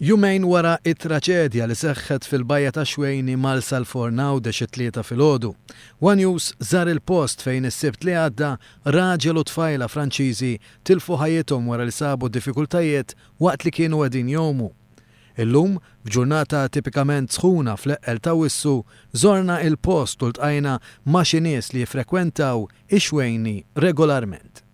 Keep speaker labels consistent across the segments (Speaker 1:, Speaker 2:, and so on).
Speaker 1: Jumejn wara t-traċedja li seħħet fil-Bajja tax-Xwejni Marsalforn Għawdex it-Tlieta filgħodu, one News żar il-post fejn is-Sibt li għadda raġel u tfajla Franċiżi tilfu ħajjithom wara li sabu diffikultajiet waqt li kienu qegħdin jgħumu. Illum, f'ġurnata tipikament sħuna fl-eqqel t'Awwissu, żorna il-post u ltqajna ma' xi nies li jiffrekwentaw ix-Xwejni regolarment.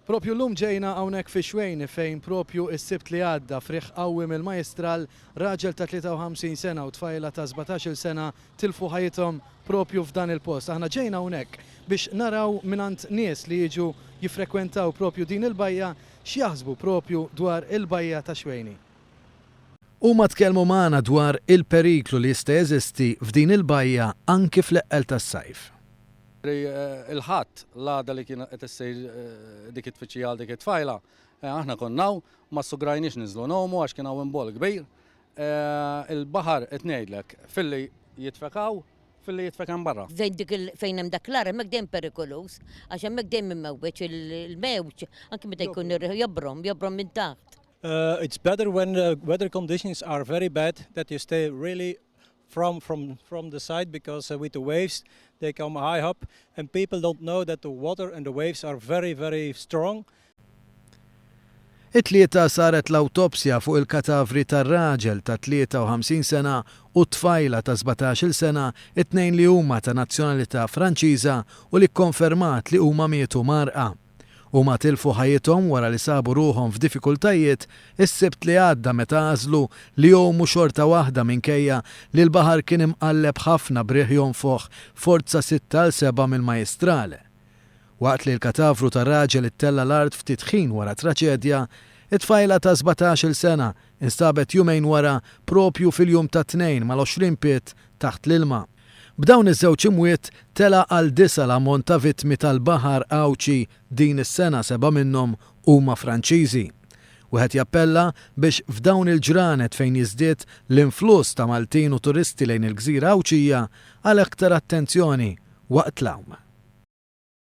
Speaker 1: Propju llum ġejna hawnhekk fix-Xwejni fejn propju s-Sibt li għadda f'riħ qawwi mill-Majjistral, raġel ta' 53 sena u tfajla ta' 17-il sena tilfu ħajjithom propju f'dan il-post. Aħna ġejna hawnhekk biex naraw mingħand nies li jiġu jiffrekwentaw propju din il-bajja x'jaħsbu propju dwar il-bajja tax-Xwejni. Huma tkellmu magħna dwar il-periklu li jista' jeżisti f'din il-bajja anki fl-eqqel tas-sajf.
Speaker 2: Il-Ħadd, l-għada li kienet qed issir dik it-tfittxija għal dik it-tfajla, aħna konna hawn, ma ssugrajniex ninżlu ngħumu għax kien hawn imboll kbir. Il-baħar qed ngħidlek, filli jitfek hawn, filli jitfek hemm barra.
Speaker 3: Fejn dik il, fejn hemm dak l-għar hemmhekk dejjem perikoluż, għax hemmhekk dejjem imewweġ il-mewġ, anki meta jkun ir-riħ jobrom, jobrom minn taħt.
Speaker 4: It's better when the weather conditions are very bad that you stay really from from from the side because uh, with the waves they come high up and people don't know that the water and the waves are very very strong.
Speaker 1: It-Tlieta saret l-awtopsja fuq il-katavri tar-raġel ta' 53 sena u t-tfajla ta' 17-il sena, it-tnejn li huma ta' nazzjonalità Franċiża u li kkonfermat li huma mietu mgħarrqa. Huma tilfu ħajjithom wara li sabu ruħhom f'diffikultajiet is-Sibt li għadda meta għażlu li jgħumu xorta waħda minkejja li l-baħar kien imqalleb ħafna b'riħ jonfoħ forza sitta għal sebgħa mill-Majjistral. Waqt li l-katavru tar-raġel ittella' l-art ftit ħin wara t-traċedja, it-tfajla ta' 17-il sena instabet jumejn wara proprju fil-jum tat-Tnejn mal-20 pied taħt l-ilma. B'dawn iż-żewġ imwiet tela' għal disgħa l-ammont ta' vittmi tal-baħar Għawdxi din is-sena, sebgħa minnhom huma Franċiżi. Wieħed jappella biex f'dawn il-ġranet fejn jiżdied l-influss ta' Maltin u turisti lejn il-gżira Għawdxija għal aktar attenzjoni waqt l-għawm.